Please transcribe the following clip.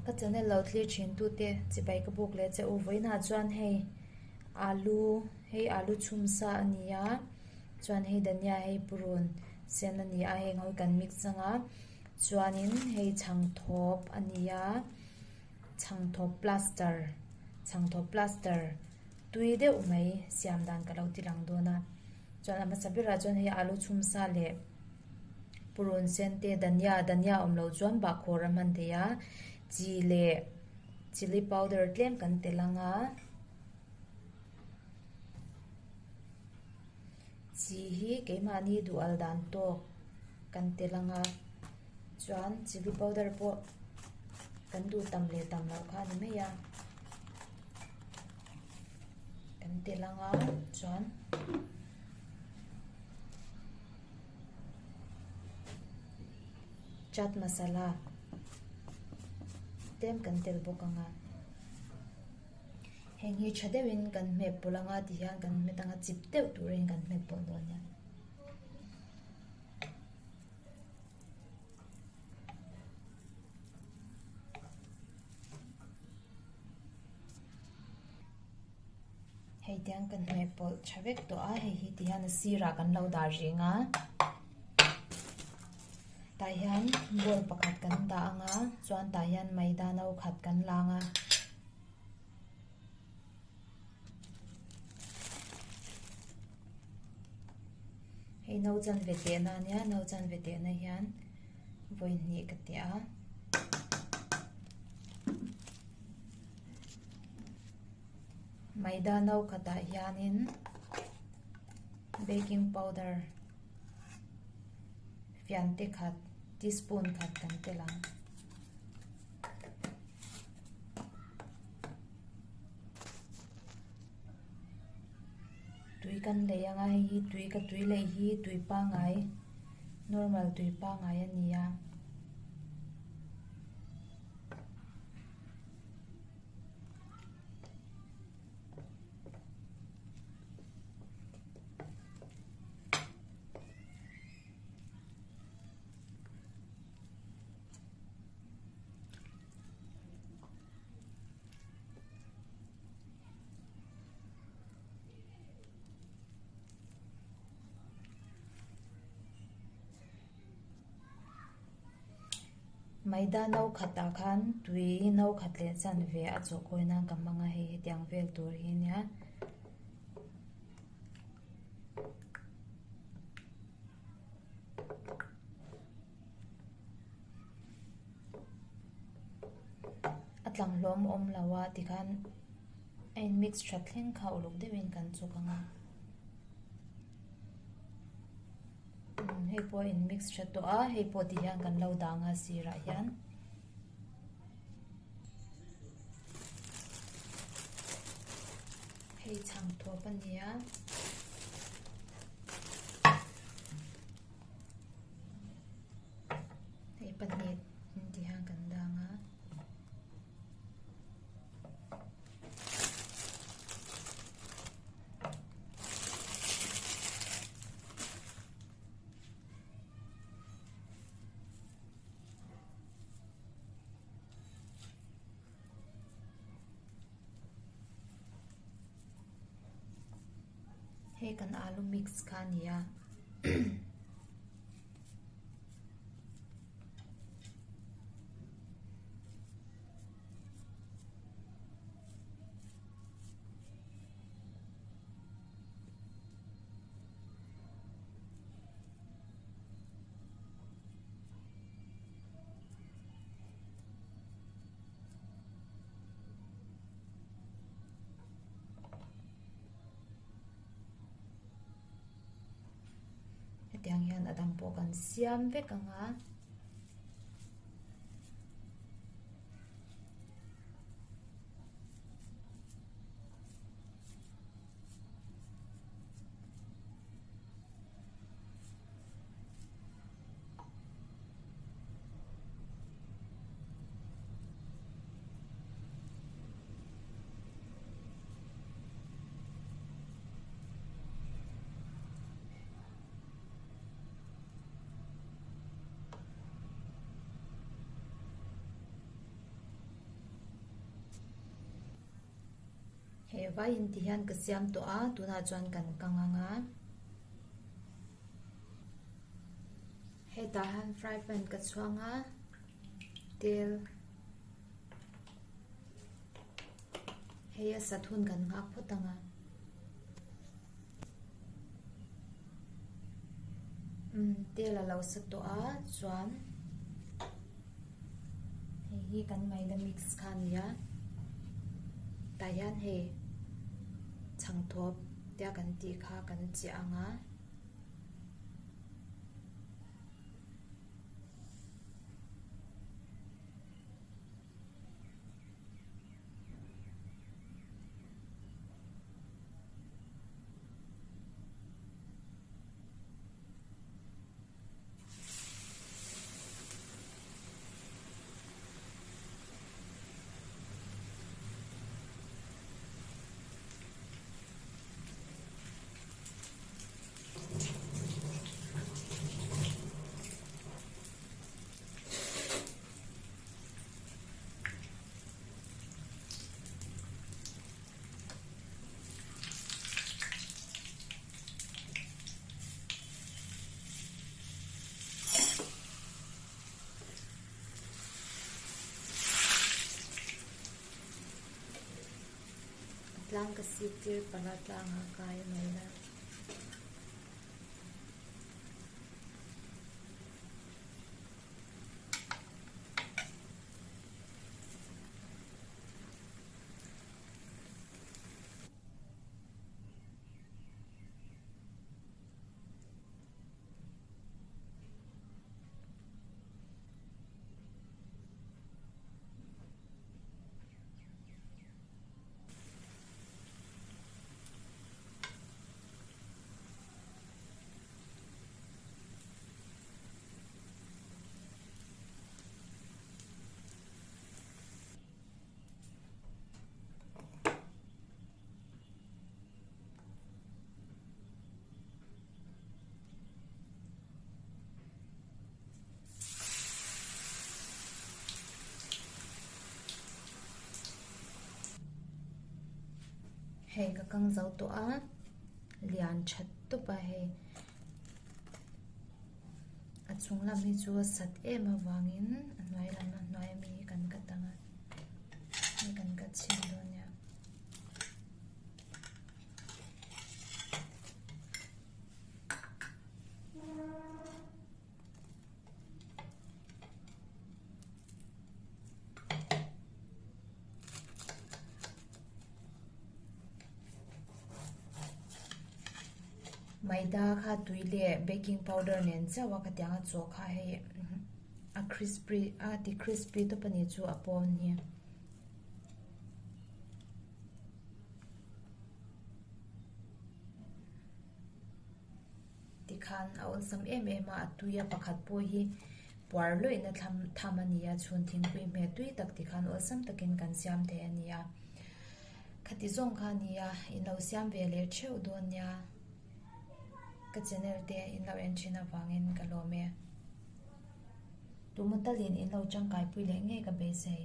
Ka channel lo thlir thin tute chibai ka buk leh che u vawiinah chuan hei alu hei alu chhum sa a ni a chuan hei dania hei purun sen a ni a heng ho hi kan mix ang a chuanin hei chhangthawp a ni a chhangthawp plaster chhangthawp plaster tui deuh mai siam dan ka lo ti lang dawn a chuan a hmasa berah chuan hei alu chhum sa leh. Purun sen te dhania dhania awm loh chuan bahkhawr a hman theih a chi leh chilli powder tlem kan telh ang a chi hi keimahni duh al dan tawk kan telh ang a chuan chilli powder pawh kan duh tam leh tam loh kha a ni mai a kan telh ang a chuan. Chaat masala tlem kan tel bawk ang a heng hi tha deuhin kan hmet pawlh ang a ti hian kan hmet ang a chip deuh turin kan hmet pawlh dawn nia. Hei tiang kan hmeh pawlh tha vek tawh a hei hi tihian a sirah kan lo dah reng a tah hian bowl pakhat kan dah ang a chuan tah hian maida no khat kan lang a. Hei no chanve tehna a nia no chanve tehna hian vawi hnih ka teh a. Maida no khatah hianin baking powder fiante khat teaspoon khat kan tel ang. Tui kan lei anga hei hi tui ka tui lei hi tui pangai normal tui pangai a ni a. Maida no khatah khan tui no khat leh chanve a chawhkawi nan ka hmang a hei hetiang vel tur hi ania. A tlang hlawm awm lo a tikhan a in mix that thleng kha uluk deuhin kan chuk ang a. Hei pawh a in mix tha tawh a hei pawh ti hian kan lo dang a sirah hian. Hei chhang thawp a ni a. Hei pahnih ti hian kan dang a. Hei kan alu mix kha a ni a. Hetiang hian a dang pawh kan siam vek ang a. Hei vaiin ti hian ka siam tawh a, tunah chuan kan kang ang a. Hetah hian fry pan ka chhuang a, tel hei a sat hun kan nghak phawt ang a. Umm tel a lo sa tawh a chuan hei hi kan maida mix kha a ni a tah hian hei chhangthawp tia kan tih kha kan chiah ang a. Tlang ka sik tir pala tlangah kai mai la. Hei ka kang zo tawh a lian that tawp a hei a chung lam hi chu a sat em avangin a hnuai lam a hnuai ami hi kan cut ang a hei kan cut chhin dawn nia. Maida kha tui leh baking powder nen chiauh a khatiang a chaw kha hei a crispy a ti crispy tawp a nih chu a pawn hi. Tikhan a awlsam em em a, a tui a pakhat pawh hi puar lawihna thlam tham a ni a, chhun thingpui hmeh tui tak tikhan awlsam takin kan siam thei a ni a. Khati zawng kha a ni a, in lo siam ve leh theuh dawn nia. Ka channel te in lo en thin avangin ka lawm e. Tumatalin in lo tangkaipui leh ngei ka beisei.